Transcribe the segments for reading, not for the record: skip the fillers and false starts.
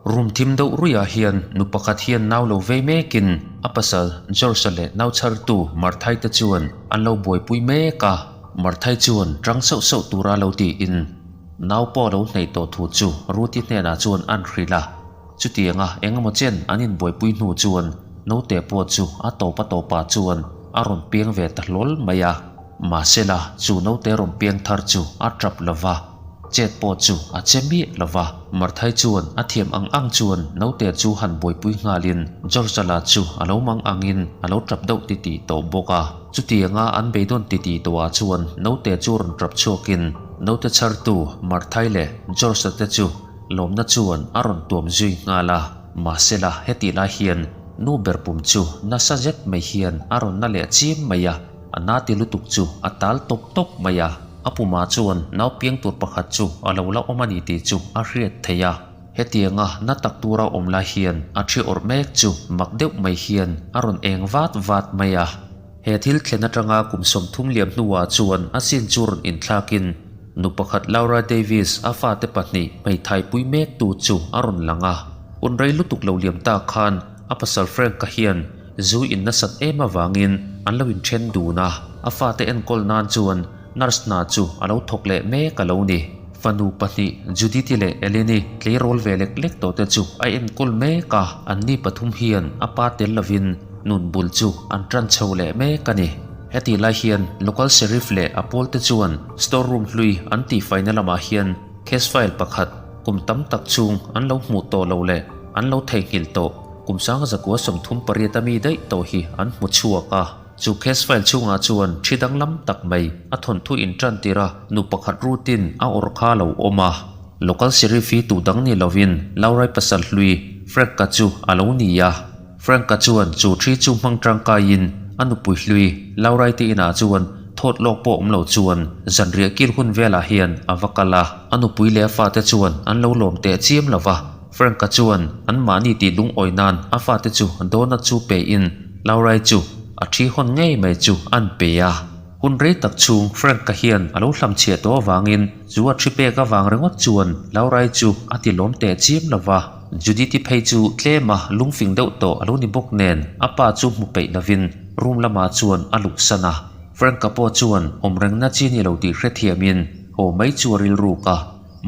Room thim deuh ruihah hian nu pakhat hian nau lo vei mekin a pasal George-a leh nau chhartu Marthai te chuan an lo buaipui mek a. Marthai chuan tang sauh sauh tura lo tiin nau pawh a lo hneih tawh thu chu Ruth-i hnenah chuan an hrilh a. Chutianga engemaw chen an inbuaipui hnu chuan naute pawh chu a tawp a tawpah chuan a rawn piang ve ta hlawl mai a. Mahsela chu naute rawn piang thar chu a tap lo va, chet pawh chu a che miah lo va. Marthai chuan a thiam ang ang chuan naute chu han buaipui nghalin George-a chu a lo mang angin a lo tap deuh titih tawh bawk a. Chutianga an beidawn titih tawhah chuan naute chu rawn tap chhuakin naute chhartu Marthai leh George-a te chu Lawmna chuan a rawn tuam zui nghal a, mahsela hetih lai hian nu ber pum chu nasa zet mai hian a rawn na leh chiam mai a, a na ti lutuk chu a tal tawp tawp mai a. A pumah chuan nau piang tur pakhat chu a lo la awm a ni tih chu a hriat theih a. Hetianga na tak tura awm lai hian a thi awrh mek chu mak deuh mai hian a rawn eng vat vat mai a. He thil thlen atanga kum 30 liam hnuah chuan a sin chu rawn inthlakin Nu pakhat Laura Davies a fate pahnih hmeithai pui mektu chu a rawn lang a. Hun rei lutuk lo liam ta khan a pasal Frank-a hian zu in nasat em avangin an lo inthen dun a. A fate enkawl nan chuan nurse hna chu a lo thawk leh mek a lo ni. Fanu pahnih Judith-i leh Eleni tleirawl ve lek lek tawh te chu a enkawl mek a. Anni pathum hian a pa tel lovin nun bul chu an tan chho leh mek a ni. Hetih lai hian Local Sheriff leh a pawlte chuan Store room hlui an tihfaina lamah hian case file pakhat kum tam tak chung an lo hmuh tawh lo leh an lo theihnghilh tawh kum 1938 ami daih tawh hi an hmu chhuak a. Chu case file chhungah chuan thi danglam tak mai a thawnthu intan tir a, nu pakhat rutin a awrh kha a lo awm a. Local Sheriff hi tuh dang ni lovin Laurai pasal hlui Frank-a chu a lo ni a. Frank-a chuan chu thi chu hmang tangkaiin a nupui hlui Laurai te inah chuan thawt lawk pawh awm lo chuan zanriah kil hun velah hian a va kal a. A nupui leh a fate chuan an lo lawm teh chiam lo va, Frank-a chuan anmahni tih lungawi nan a fate chu donut chu pein Laurai chu a thi hawn ngei mai chu an pe a. Hun rei tak chhung Frank-a hian a lo hlamchhiah tawh avangin chu a thi pek avang ringawt chuan Laurai chu a ti lawm teh chiam lo va. Judith-i phei chu tlema lungfing deuh tawh a lo ni bawk nen a pa chu hmu peih lovin room lamah chuan a luhsan a. Frank-a pawh chuan awm rengna chi ni lo tih hrethiamin haw mai chu a rilruk a.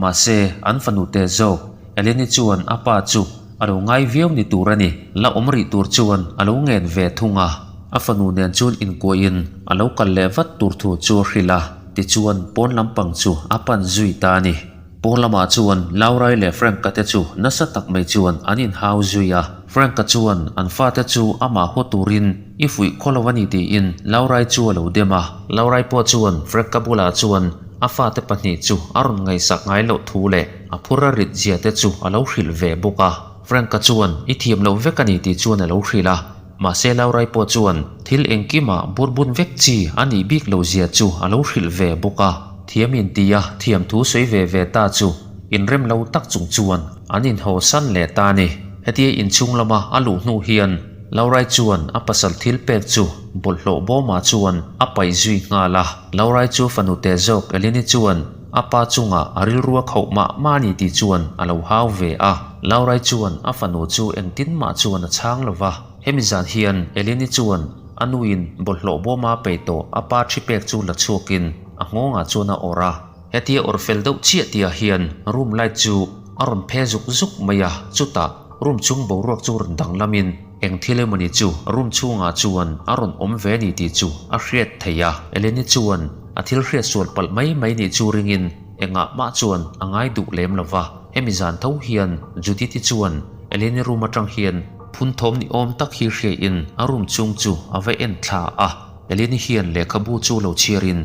Mahse, an fanu te zawk Eleni chuan a pa chu a lo ngai viau ni tur a ni. La awm rih tur chuan a lo ngen ve thung a. A fanu nen chuan inkuahin a lo kal leh vat tur thu chu a hrilh a, tichuan pawn lampang chu a pan zui ta a ni. Pawn lamah chuan Laurai leh Frank-a te chu nasa tak mai chuan an inhau zui a. Frank-a chuan an fate chu amah haw turin i fuih khaw lo a ni tiin Laurai chu a lo dem a. Laurai pawh chuan Frank-a bulah chuan a fate pahnih chu a rawn ngaihsak ngai loh thu leh a phur a rit zia te chu a lo hrilh ve bawk a. Frank-a chuan i thiam loh vek a ni tih chuan a lo hrilh a. Mahse Laurai pawh chuan thil engkimah burbun vek chi a nih bik loh zia chu a lo hrilh ve bawk a. Thiam in ti a, thiam thu sawi ve ve ta chu inrem lo tak chung chuan an inhaw san leh ta a ni. Hetia inchhung lama a luh hnu hian Laurai chuan a pasal thil pek chu bawlhhlawh bawmah chuan a paih zui nghal a. Laurai chu fanu teh zawk Eleni chuan a pa chungah a rilru a khauh mah mah a ni tih chuan a lo hau ve a. Laurai chuan a fanu chu engtin mah chuan a chhang lo va. Hemi zan hian Eleni chuan a nuin bawlhhlawh bawma peih tawh a pa thi pek chu la chhuakin a nghawngah chuan a awrh a. Hetia awrh fel deuh chiah tihah hian room light chu a rawn phe zuk zuk mai a, chutah room chhung boruak chu rawn danglamin eng thil emawni chu room chhungah chuan a rawn awm ve ni tih chu a hriat theih a. Eleni chuan a thil hriat sual palh mai mai nih chu ringin engah mah chuan a ngai duh lem lo va. Hemi zan tho hian Judith-i chuan Eleni room atang hian phun thawm ni awm tak hi hriain a room chhung chu a va en thla a. Eleni hian lehkhabu chu lo chhiarin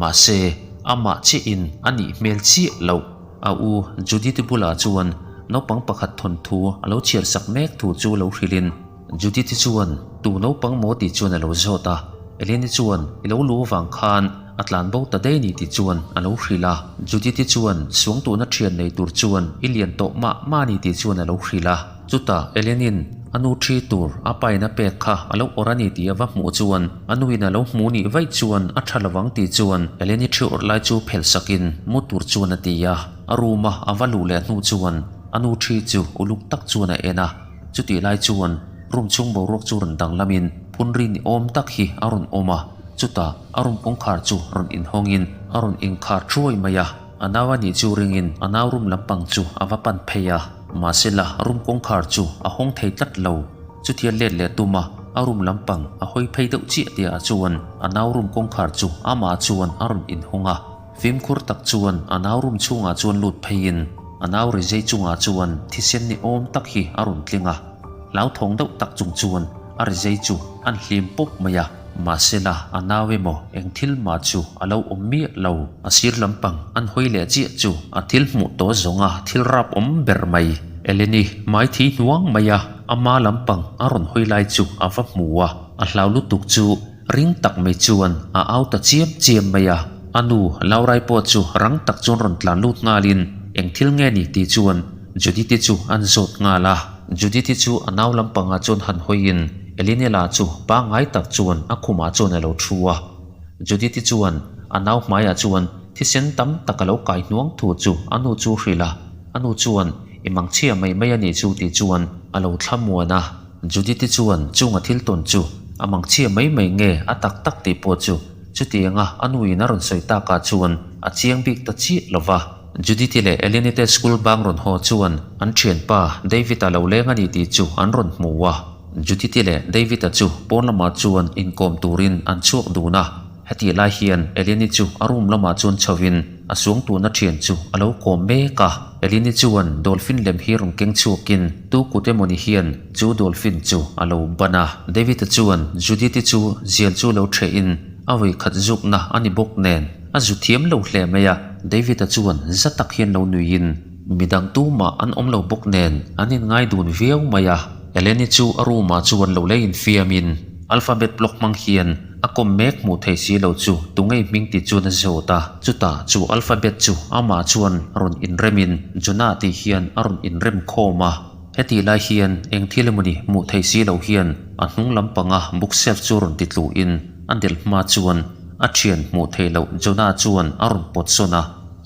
mahse amah chiahin a nih hmel chiah loh. A u Judith-i bulah chuan naupang pakhat thawnthu a lo chhiar sak mek thu chu lo hrilhin Judith-i chuan tu naupang maw tih chuan a lo zawt a. Eleni chuan i lo lu avang khan a tlan bo ta daih ni tih chuan a lo hrilh a. Judith-i chuan suangtuhna thian nei tur chuan i lian tawh mah mah ni tih chuan a lo hrilh a. Chutah Eleni'n a nu thi tur a pain a pek kha a lo awrh a ni tih a va hmuh chuan a nuin a lo hmuh nih vaih chuan a tha lovang tih chuan Eleni thi awrh lai chu phelh sakin mu tur chuan a ti a. A room-a a va luh leh hnu chuan. A nu thi chu uluk tak chuan a en a, chutih lai chuan room chhung boruak chu rawn danglamin phun ri ni awm tak hi a rawn awm a, chutah a room kawngkhar chu rawn inhawngin a rawn inkhar thuai mai a. A nau a nih chu ringin a nau room lampang chu a va pan phei a, mahsela room kawngkhar chu a hawng thei tlat lo. Chutia let leh tum a, a room lampang a hawi phei deuh chiah tih ah chuan a nau room kawngkhar chu amah chuan a rawn inhawng a. Fimkhur tak chuan a nau room chhungah chuan lut pheiin a nau rizei chungah chuan thisen ni awm tak hi a rawn tling a. Hlauthawng deuh tak chung chuan a rizei chu an hlim pawp mai a, mahsela a nau emaw eng thil mah chu a lo awm miah lo. A sir lampang an hawi leh chiah chu a thil hmuh tawh zawnga thil rap awm ber mai. Eleni hmai thi hnuang mai a, ama lampang a rawn hawi lai chu a va hmu a, a hlau lutuk chu ring tak mai chuan a au ta chiam chiam mai a. A nu Laurai pawh chu rang tak chuan rawn tlan lut nghalin eng thil nge ni tih chuan Judith-i chu an zawt nghal a. Judith-i chu a nau lampangah chuan han hawiin Elinela chu pangngai tak chuan a khumah chuan a lo thu a. Judith-i chuan a nau hmaiah chuan thisen tam tak a lo kai hnuang thu chu a nu chu hrilh a. A nu chuan i mangchhia mai mai a nih chu tih chuan a lo thlamuan a. Judith-i chuan chung a thil tawn chu a mangchhia mai mai nge a tak tak tih pawh chu chutianga a nuin a rawn sawi takah chuan a chiang bik ta chiah lo va. Judith-i leh Eleni te school bang rawn haw chuan an thianpa David-a lo leng a ni tih chu an rawn hmu a. Judith-i leh David-a chu pawn lamah chuan inkawm turin an chhuak dun a. Hetih lai hian Eleni chu a room lamah chuan chhovin a suangtuahna thian chu a lo kawm mek a. Eleni chuan dolphin lem hi rawn keng chhuakin tu kut emawni hian chu dolphin chu a lo ban a. David-a chuan Judith-i chu zial chu lo ṭhehin a vawikhat zukna a ni bawk nen a zu thiam lo hle mai a. David-a chuan za tak hian lo nuiin midang tumah an awm lo bawk nen an inngai dun viau mai a. Eleni chu a room ah chuan lo lei infiamin alphabet block hmang hian a kawm mek hmuh theih si lo chu tungei hming ti chuan a zawt a. Chutah chu alphabet chu amah chuan rawn inremin Jonah tih hian a rawn inrem khawm a. Hetih lai hian eng thil emawni hmuh theih si lo hian a hnung lampanga bookshelf chu rawn ti tluhin a delh hma chuan a thian hmuh theih loh Jonah chuan a rawn pawt sawn a.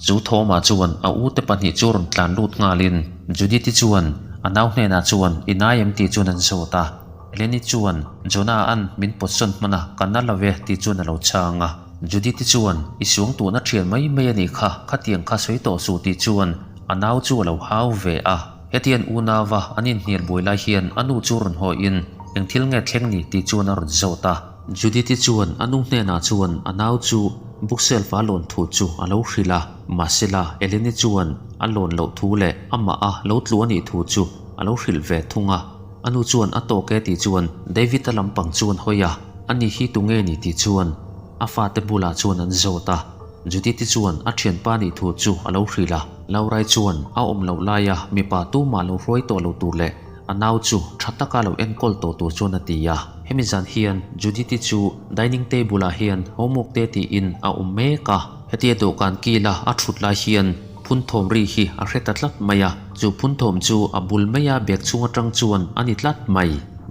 Chu Thawma chuan a ute pahnih chu rawn tlan lut nghalin Judith-i chuan a nau hnenah chuan i nai em tih chuan an zawt a. Eleni chuan Jonah an min pawt sawn hman a, ka na lo e tih chuan a lo chhang a. Judith-i chuan i suang tuhna thian mai mai a nih kha, khatiang kha sawi tawh suh tih chuan a nau chu a lo hau ve a. Hetiang unauva an inhnial buai lai hian a nu chu rawn hawiin eng thil nge thleng ni tih chuan a rawn zawt a. Judith-i chuan a nu hnenah chuan a nau chu bookshelf a lawn thu chu a lo hrilh a, mahsela Eleni chuan a lawn loh thu leh amah a lo tlu a nih thu chu a lo hrilh ve thung a. A nu chuan a tawk e tih chuan David-a lampang chuan hawi a, ani hi tunge ni tih chuan a fate bulah chuan an zawt a. Judith-i chuan a thianpa nih thu chu a lo hrilh a. Laurai chuan a awm loh laia mipa tumah lo hruai tawh lo tur leh a nau chu tha taka lo enkawl tawh tur chuan a ti a. Hemi zan hian Judith-i chu dining table ah hian homework te tiin a awm mek a. Hetia dawhkan kila a thut lai hian phunthawm ri hi a hre ta tlat mai a. Chu phunthawm chu a bul maia bag chhung atang chuan a ni tlat mai.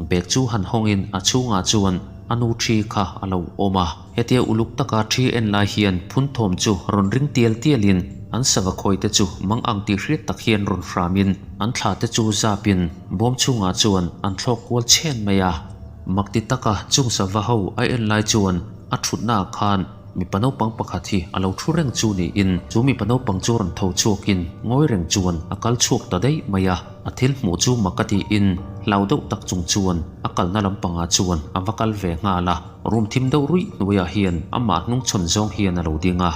Bag chu han hawngin a chhungah chuan a nu thi kha a lo awm a. Hetia uluk taka thi en lai hian phunthawm chu rawn ring tial tialin an sava khawi te chu mang ang tih hriat tak hian rawn hramin an thla te chu zapin bawm chhungah chuan an thlawk kual chhen mai a. Makti taka chung sava ho a en lai chuan a thutna ah khan mipa naupang pakhat hi a lo thu reng chu niin chu mipa naupang chu rawn tho chhuakin ngawi reng chuan a kal chhuak ta daih mai a. A thil hmuh chu mak a tiin hlau deuh tak chung chuan a kalna lampangah chuan a va kal ve nghal a. Room thim deuh ruih hnuaiah hian amah hnungchhawn zawng hian a lo ding a.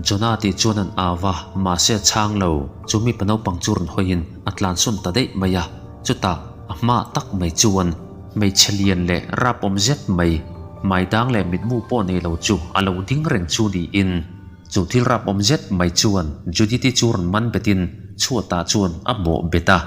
Jonah tih chuan an au va, mahse a chhang lo. Chu mipa naupang chu rawn hawiin a tlansawn ta daih mai a. Chutah a hmaah tak mai chuan hmeichhe lian leh rapawm zet mai, hmai dang leh mitmu pawh nei lo chu a lo ding reng chu niin. Chu thil rapawm zet mai chuan Judith-i chu rawn man betin chhuatah chuan a bawh bet a.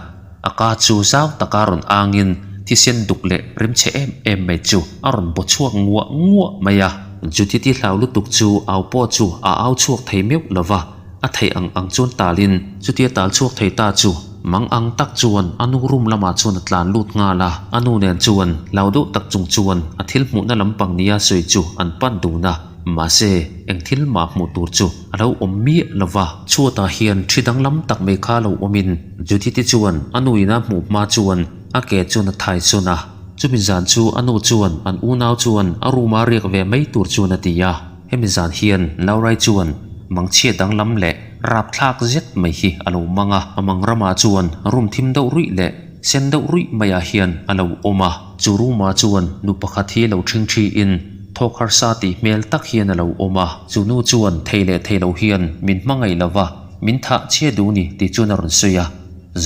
A ka chu zau taka rawn angin thisen duk leh rimchhe em em mai chu a rawn baw chhuak nguah nguah mai a. Judith-i hlau lutuk chu au pawh chu a au chhuak thei meuh lo va, a theih ang ang chuan talin chutia tal chhuak thei ta chu mang ang tak chuan a nu room lamah chuan a tlan lut nghal a. A nu nen chuan hlau deuh tak chung chuan a thil hmuhna lampang nia sawi chu an pan dun a. Mahse, eng thil mah hmuh tur chu a lo awm miah lo va. Chhuatah hian thi danglam tak mai kha lo awmin Judith-i chuan a nuin a hmuh hma chuan a ke chuan a thai sawn a. Chumi zan chu a nu chuan an unau chuan a room-a riak ve mai tur chuan a ti a. Hemi zan hian Laurai chuan mangchhia danglam leh rapthlak zet mai hi a lo mang a. A mang ramah chuan room thim deuh ruih leh sen deuh ruih maiah hian a lo awm a. Chu room-ah chuan nu pakhat hi lo ṭhingṭhiin thawk harsa tih hmel tak hian a lo awm a. Chu nu chuan thei leh thei lo hian min hmangaih lo va, min thah chhia duh ni tih chuan a rawn sawi a.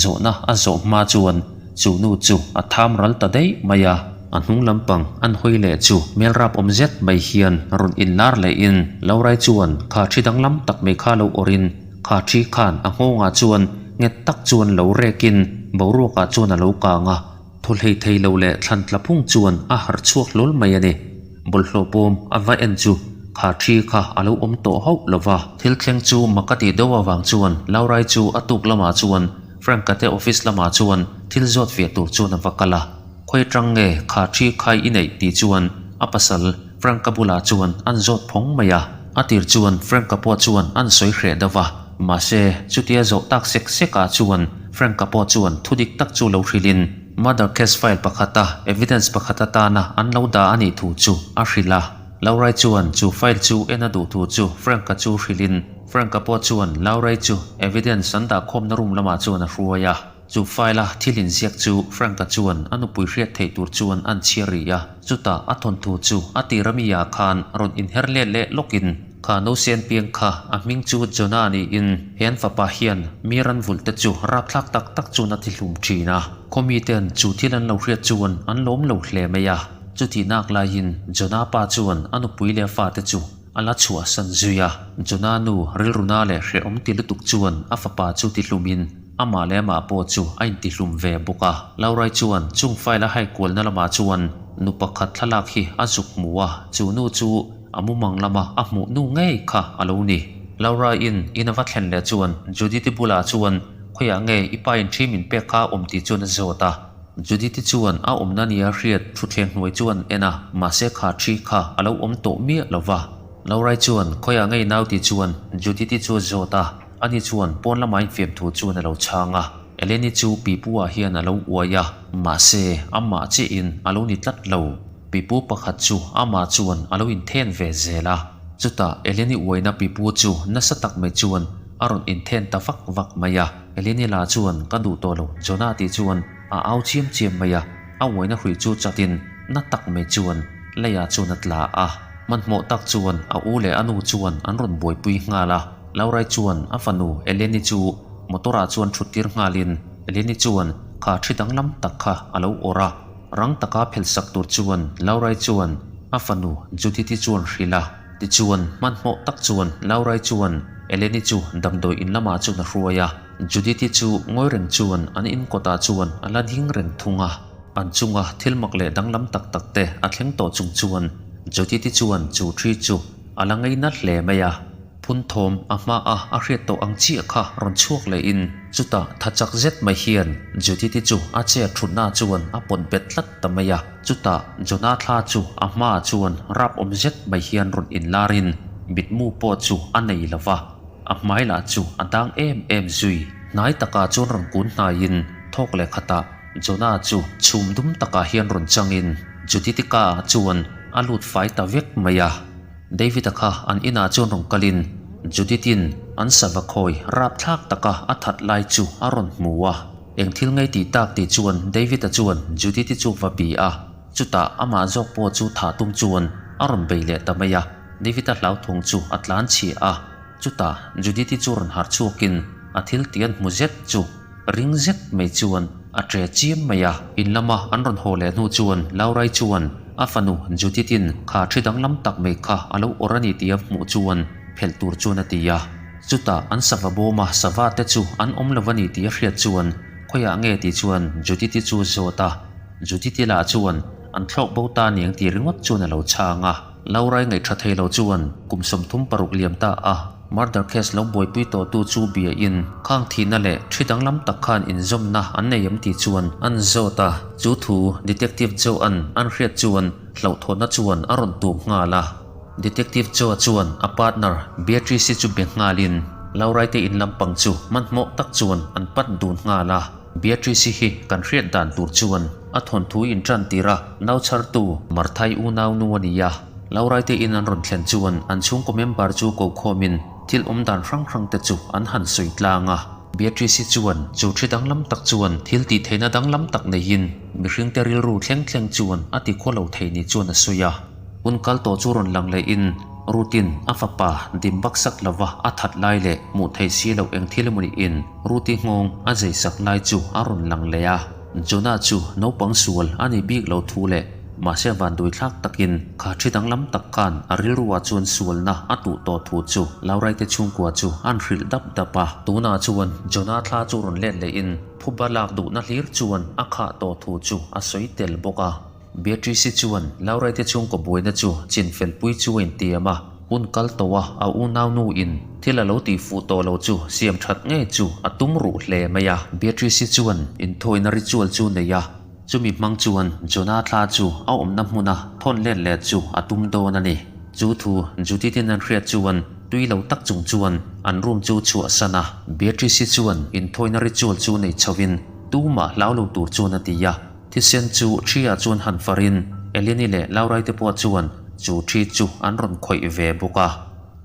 Zawhna a zawh hma chuan Chu nu chu a tham ral ta daih mai a. A hnung lampang an hawi leh chu hmel rap awm zet mai hian rawn inlar lehin Laurai chuan kha thi danglam tak mai kha lo awrhin kha thi khan a nghawngah chuan nghet tak chuan lo rekin boruakah chuan a lo kang a, thaw hlei thei lo leh thlan tla phung chuan a harh chhuak hlawl mai a ni. Bawlhhlawh pawm a va en chu kha thi kha a lo awm tawh hauh lo va. Thil thleng chu mak a tih deuh avang chuan Laurai chu a tuk lamah chuan Frank-a te office lamah chuan thil zawt fiah tur chuan a va kal a, Khawi atang nge kha thi khai i neih tih chuan a pasal Frank-a bulah chuan an zawt phawng mai a. A tir chuan Frank-a pawh chuan an sawi hreh deuh va, mahse chutia zawh tak sek sekah chuan Frank-a pawh chuan thu dik tak chu lo hrilhin murder case file pakhata evidence pakhat atana an lo dah a nih thu chu a hrilh a. Laurai chuan chu file chu en a duh thu chu Frank-a chu hrilhin Frank-a pawh chuan Laurai chu evidence an dah khawmna room lamah chuan a hruai a. Chu file-a thil inziak chu Frank-a chuan a nupui hriat theih tur chuan an chhiar rih a. Chutah a thawnthu chu a tir ami ah khan rawn inher let leh lawkin kha nausen piang kha a hming chu Jonah niin he an fapa hian mi ran vulh te chu rapthlak tak tak chuan a ti hlum thin a. Khawmi ten chu thil an lo hriat chuan an lawm lo hle mai a. Chutih nak laiin Jonah pa chuan a nupui leh a fate chu A la chhuahsan zui a, Jonah nu rilruna leh hrehawm ti lutuk chuan a fapa chu ti hlumin amah leh amah pawh chu a intihlum ve bawk a. Laurai chuan chung file a haikualna lamah chuan nu pakhat thlalak hi a zuk hmu a, chu nu chu a mumang lama a hmuh nu ngei kha a lo ni. Lauraiin in a va thlen leh chuan Judith-i bulah chuan khawiah nge i pa in thi min pek kha a awm tih chuan a zawt a. Judith-i chuan a awmna nia hriat thutthleng hnuai chuan en a, mahse kha thi kha a lo awm tawh miah lo va. Laurai chuan khawiah ngei nau tih chuan Judith-i chu a zawt a, ani chuan pawn lama infiam thu chuan a lo chhang a. Eleni chu pipu-ah hian a lo uai a, mahse amah chiahin a lo ni tlat lo. Pipu pakhat chu amah chuan a lo inthen ve zel a, chutah Eleni uaina pipu chu nasa tak mai chuan a rawn inthen ta vak vak mai a. Eleni la chuan ka duh tawh lo Jonah tih chuan a au chiam chiam mai a, a uaina hrui chu chatin na tak mai chuan leiah chuan a tla a. Hmanhmawh tak chuan a u leh a nu chuan an rawn buaipui nghal a, Laurai chuan a fanu Eleni chu motor ah chuan thut tir nghalin Eleni chuan kha thi danglam tak kha a lo awrh a, rang taka phelh sak tur chuan Laurai chuan a fanu Judith-i chuan hrilh a. Tichuan, hmanhmawh tak chuan Laurai chuan Eleni chu damdawi in lamah chuan a hruai a. Judith-i chu ngawi reng chuan an in kawtah chuan a la ding reng thung a. An chunga thil mak leh danglam tak tak te a thleng tawh chung chuan Judith-i chuan chu thi chu a la ngei nalh hle mai a. Phun thawm a hma a a hriat tawh ang chiah kha rawn chhuak leh in chutah tha chak zet mai hian Judith-i chu a chair thutna chuan a pawt bet tlat ta mai a. Chutah Jonah thla chu a hmaah chuan rap awm zet mai hian rawn inlar in mitmu pawh chu a nei lo va, a hmai lah chu a dang em em zui. Hnai takah chuan rawn kun hnaiin thawk leh khatah Jonah chu chhum dum takah hian rawn changin Judith-i-ka ah chuan a lut fai ta vek mai a. David-a kha an inah chuan rawn kalin Judith-in an sava khawi rapthlak taka a that lai chu a rawn hmu a. Eng thil ngei tih tak tih chuan David-a chuan Judith-i chu va bi a, chutah amah zawk pawh chu thah tum chuan a rawn bei leh ta mai a. David-a hlauthawng chu a tlan chhia a, chutah Judith-i chu rawn harh chhuakin a thil tih an hmu zet chu ring zet mai chuan a ṭe chiam mai a. In lama an rawn haw leh hnu chuan Laurai chuan a fanu Judith-in kha ṭhi danglam tak mai kha a lo awrh a ni tih a hmuh chuan phelh tur chuan a ti a. Chutah an sava bawma sava te chu an awm lo a ni tih a hriat chuan khawiah nge tih chuan Judith-i chu zawt a. Judith-i lah chuan an thlawk bo ta niang tih ringawt chuan a lo chhang a. Laurai ngaihṭha thei lo chuan kum 36 liam ta a murder case lo buaipui tawhtu chu bia in khang thihna leh thi danglam tak khan inzawmna an nei em tih chuan an zawt a. Chu thu Detective Joe-a'n an hriat chuan hlauhthawnna chuan a rawn tum nghal a. Detective Joe chuan a partner Beatrice-i chu be nghalin Laura-i te in lampang chu hmanhmawh tak chuan an pan dun nghal a. Beatrice-i hi kan hriat dan tur chuan a thawnthu in tan tir a, nau chhartu Marthai unau nu a ni a. Laura-i te in an rawn thlen chuan an chhungkaw member chu ko khawmin thil awm dan hrang hrang te chu an han sawi tlang a. Beatrice-i chuan chu thi danglam tak chuan thil tih theihna danglam tak neiin mihringte rilru thleng thleng chuan a ti khaw lo thei ni chuan a sawi a. Hun kal tawh chu rawn lang lehin Ruth-in a fapa dim bak sak lova a that lai leh hmuh theih si loh eng thil emaw niin Ruth-i nghawng a zei sak lai chu a rawn lang leh a. Jonah chu naupang sual a ni bik lo thu leh mahse vanduai thlak takin kha thi danglam tak khan a rilruah chuan sualna a tuh tawh thu chu Lauraite chhungkua chu an hrilh dap dap a. Tunah chuan Jonah thla chu rawn let lehin phuba lak duhna hlir chuan a khah tawh thu chu a sawi tel bawk a. Beatrice-i chuan Lauraite chhungkaw buaina chu chinfelpui chu a intiam a, hun kal tawh a a unau in thil a lo tih fuh tawh lo chu siam that ngei chu a tum ruh hle mai a. Beatrice-i chuan inthawina ritual chu nei a, chumi hmang chuan Jonah thla chu a awmna hmuna thawn let leh chu a tum dawn a ni. Chu thu Judith-in an hriat chuan tui lo tak chung chuan an room chu chhuahsan a. Beatrice-i chuan inthawina ritual chu nei chhovin tumah hlau lo tur chuan a ti a. Thisen chu ṭhi ah chuan han farin Eleni leh Laurai te pawh chuan chu ṭhi chu an rawn khawih ve bawk a.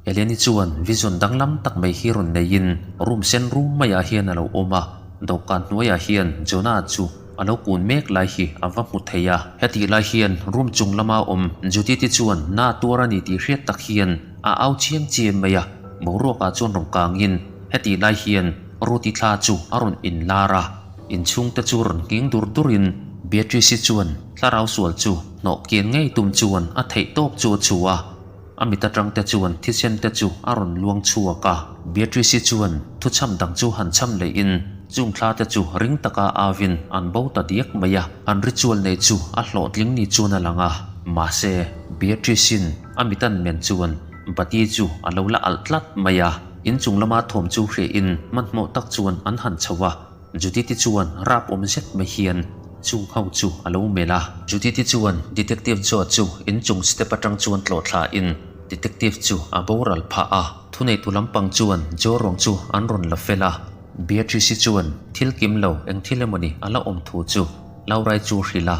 Eleni chuan vision danglam tak mai hi rawn neiin room sen rum maiah hian a lo awm a, dawhkan hnuaiah hian Jonah chu a lo kun mek lai hi a va hmu thei a. Hetih lai hian room chung lama awm Judith-i chuan na tuar a ni tih hriat tak hian a au chiam chiam mai a, boruakah chuan rawn kangin hetih lai hian Ruth-i thla chu a rawn inlar a. Inchhungte chu rawn nghing dur durin Beatrice-i chuan thlarau sual chu hnawh kian ngei tum chuan a theih tawp chu a chhu a, a mit atangte chuan thisen te chu a rawn luang chhuak a. Beatrice-i chuan thuchham dang chu han chham leihin chung thla te chu ring taka avin an bo ta diak mai a, an ritual nei chu a hlawhtling ni chuan a lang a. Mahse, Beatrice-in a mit an men chuan bati chu a lo la alh tlat mai a, inchung lama thawm chu hriain hmanhmawh tak chuan an han chho a. Judith-i chuan rap awm zet mai hian chung ho chu a lo melh a. Judith-i chuan Detective Joe chu inchung step atang chuan tlawh thla in Detective chu a boral phah a. Thuneitu lampang chuan Joe ruang chu an rawn la fel a. Beatrice-i chuan thil kim lo eng thil emawni a la awm thu chu Laurai chu hrilh a.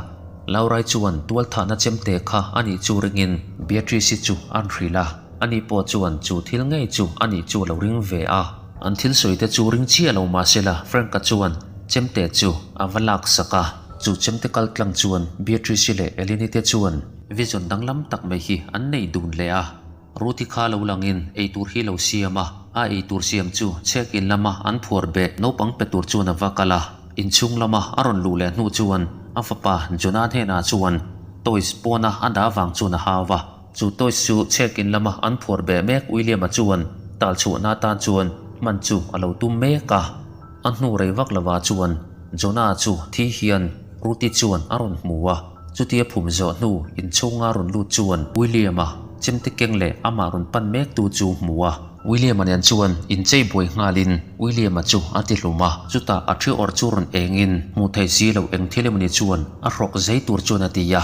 Laurai chuan tualthahna chemte kha a nih chu ringin Beatrice-i chu an hrilh a. Ani pawh chuan chu thil ngei chu a nih chu a lo ring ve a. An thil sawi te chu ring chiah lo mahse la Frank-a chuan chemte chu a va lak sak a. Chu chemte kal tlang chuan Beatrice-i leh Eleni te chuan vision danglam tak mai hi an nei dun leh a. Ruth-i kha lo langin eitur hi lo siam a, a eitur siam chu chhek in lama an phuar beh naupang pe tur chuan a va kal a. Inchhung lama a rawn luh leh hnu chuan a fapa Jonah hnenah chuan toys pawna a dah vang chuan a hau a. Chu toys chu chhek in lama an phuar beh mek William-a chuan tal chhuahna atan chuan hman chu a lo tum mek a. A hnu rei vak lovah chuan Jonah chu thi hian Ruth-i chuan a rawn hmu a. Chutia phum zawh hnu inchhunga rawn lut chuan William-a chemte keng leh amah rawn pan mektu chu hmu a. William-a nen chuan inchei buai nghalin William-a chu a ti hlum a. Chutah a thi awrh chu rawn engin hmuh theih si loh eng thil emawni chuan a hrawk zei tur chuan a ti a.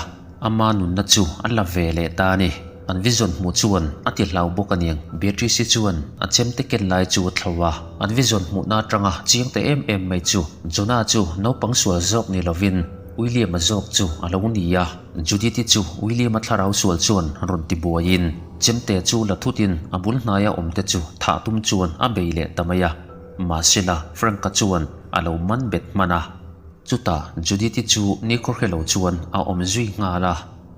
Ama nunna chu a la ve leh ta a ni. An vision hmuh chuan a ti hlau bawk a niang. Beatrice-i chuan a chemte ken lai chu a thlo a. An vision hmuhna atanga chiang ta em em mai chu Jonah chu naupang sual zawk ni lovin William-a zawk chu a lo ni a. Judith-i chu William-a thlarau sual chuan rawn ti buaiin chemte chu la thutin a bul hnaia awmte chu thah tum chuan a bei leh ta mai a. Mahsela Frank-a chuan a lo man bet hman a. Chutah Judith-i chu nikhaw hre lo chuan a awm zui nghal a.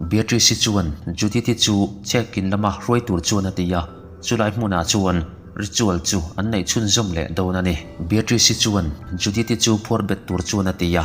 Beatrice-i chuan Judith-i chu check in lama hruai tur chuan a ti a, chulai hmunah chuan ritual chu an neih chhunzawm leh dawn a ni. Beatrice-i chuan Judith-i chu phuar bet tur chuan a ti a,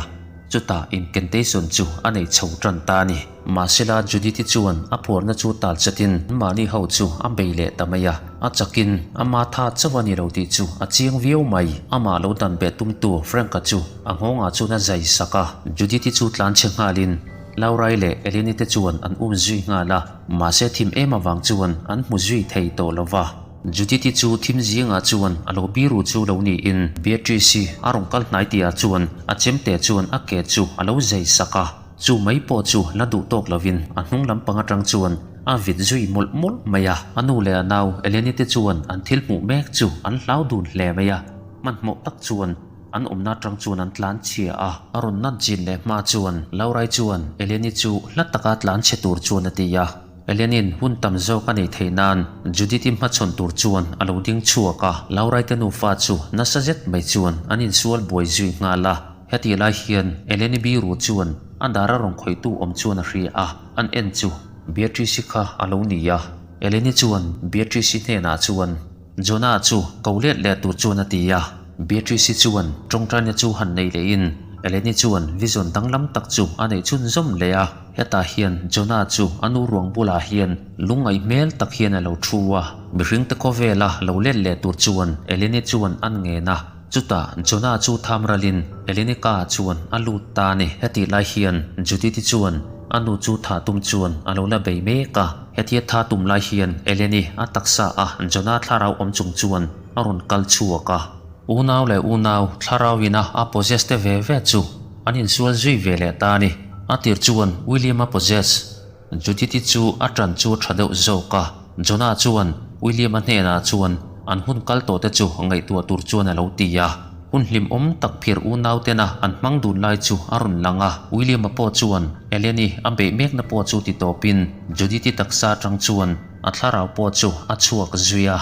chutah incantation chu a nei chho tan ta a ni. Mahsela Judith-i chuan a phuarna chu tal chatin mahni ho chu a bei leh ta mai a, a chakin ama tha chauh a ni lo tih chu a chiang viau mai. Amah lo dan beh tumtu Frank-a chu a nghawngah chuan a zai sak a, Judith-i chu tlan chhe nghalin Laura-i leh Eleni te chuan an um zui nghal a, mahse thim em avang chuan an hmu zui thei tawh lo va. Judith-i chu thim zingah chuan a lo biru chu lo niin Beatrice-i a rawn kal hnai tihah chuan a chemte chuan a ke chu a lo zai sak a. Chu mai pawh chu la duh tawk lovin a hnung lampang atang chuan a vit zui mawlh mawlh mai a. A nu leh a nau Eleni te chuan an thil hmuh mek chu an hlau dun hle mai a, hmanhmawh tak chuan an awmna atang chuan an tlan chhia a. A rawn nat zin leh hma chuan Laurai chuan Eleni chu hla taka tlan chhe tur chuan a ti a. Elenin hun tam zawk a neih theih nan Judith-i hmachhawn tur chuan a lo ding chhuak a, Laurai te nufa chu nasa zet mai chuan an insual buai zui nghal a. Hetih lai hian Eleni biru chuan a dar a rawn khawihtu awm chuan a hria a, an en chu Beatrice-i kha a lo ni a. Eleni chuan Beatrice-i hnenah chuan Jonah chu ko let leh tur chuan a ti a. Beatrice-i chuan tawngtaina chu han nei lehin Eleni chuan vision danglam tak chu a neih chhunzawm leh a. Hetah hian Jonah chu a nu ruang bulah hian lungngaih hmel tak hian a lo thu a. Mihringte khawvela lo let leh tur chuan Eleni chuan an ngen a. Chutah Jonah chu tham ralin Elenica chuan a lut ta a ni. Hetih lai hian Judith-i chuan a nu chu thah tum chuan a lo la bei mek a. Hetia tha tum lai hian Eleni a taksa a Jonah thlarau awm chung chuan a rawn kal chhuak a. Unau leh unau thlarau ina a possess te ve ve chu an insual zui ve leh ta a ni. A tir chuan William a possess. Judith-i chu a ṭan chu a ṭha deuh zawk a, Jonah chuan William-a hnenah chuan an hun kal tawh te chu ngaihtuah tur chuan a lo ti a. Hun hlimawm tak phir unau tena an hmang dun lai chu a rawn lang a, William-a pawh chuan Eleni a beih mekna pawh chu ti tawpin Judith-i taksa aṭang chuan a thlarau pawh chu a chhuak zui a.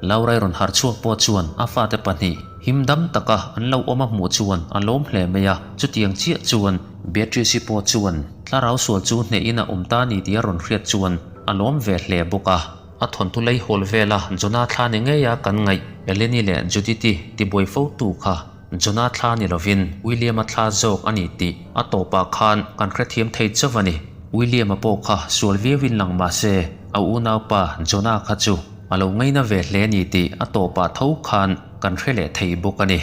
Laura-i rawn harh chhuak pawh chuan a fate pahnih him dam taka an lo awm a hmuh chuan a lawm hle mai a, chutiang chiah chuan Beatrice-i pawh chuan Thlarau sual chu hnehin a awm ta ni tih a rawn hriat chuan a lawm ve hle bawk a. A thawnthu lei hawl vela Jonah thla ni ngeia kan ngaih Eleni leh Judith-i tibuai fo tu kha Jonah thla ni lovin William-a thla zawk a ni tih a tawpah khan kan hrethiam thei chauh a ni. William-a pawh kha sual viauin lang mah se a unaupa Jonah kha chu a lo ngaina ve hle ni tih a tawpah tho khan kan hre leh thei bawk a ni.